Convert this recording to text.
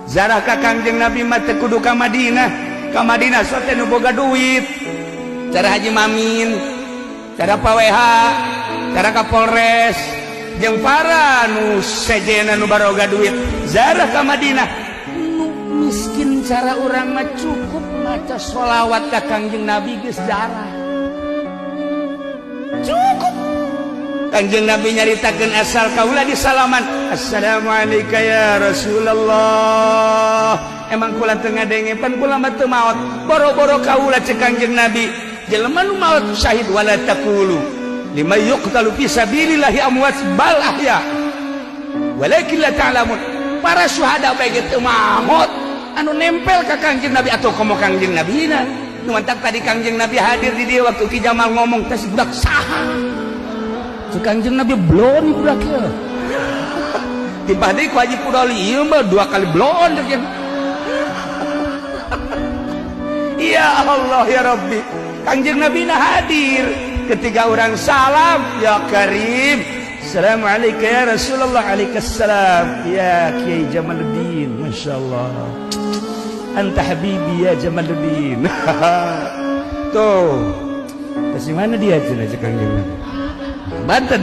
Zarah ka Kangjeng Nabi mah teu kudu ka Madinah. Ka Madinah sok teh nu boga duit. Cara Haji Mamin, cara Pak WH, cara Kapolres, jeung para nu sejena nu baroga duit. Zarah ka Madinah. Nu miskin cara urang mah cukup maca sholawat ka Kangjeng Nabi geus zarah. Cukup. Kangjeng Nabi nyaritakeun asal kaula di salaman. Assalamualaikum ya Rasulullah. Emang kula teu ngadenge pan kula mah teu maot. Boro-boro kaula cek Kangjeng Nabi. Jelema nu maot syahid wala taqulu lima yuqtalu fi sabilillahi amwat bal ahya. Walakin la ta'lamun. Para syuhada bae ge teu maot. Anu nempel ka Kangjeng Nabi atau komo Kangjeng Nabi na. Nu mantak tadi Kangjeng Nabi hadir di dieu waktu Ki Jamal ngomong teh si budak saha. Cek Kangjeng Nabi blon budak ieu. Timbah deui ku Haji Pudoli ieu mah dua kali blon deh. Ya Allah ya Rabbi. Kangjeng Nabi na hadir ketika orang salam ya Karim. Assalamualaikum ya Rasulullah. Alaikassalam ya Kiai Jamaluddin. Masya Allah. Anta habibi ya Jamaluddin. Tuh. Kasih mana dia cenah cek Kangjeng Nabi. Banten.